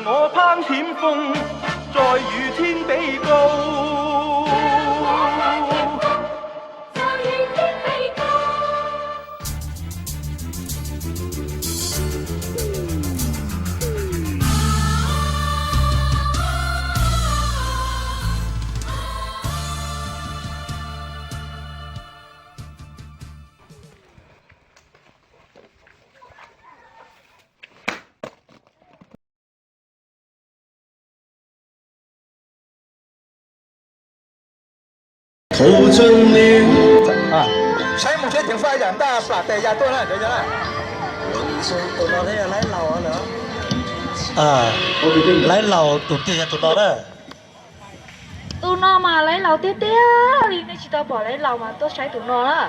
我攀險峰，再與天比高。 Saib mus seb ceev faj yam ntaj plam tes ya tuaj na. Laib laus tus tiag yog tus no na. Tus no mas laib laus tiag tiag li, nej tsis tau pom laib laus mas tuaj saib tus no na.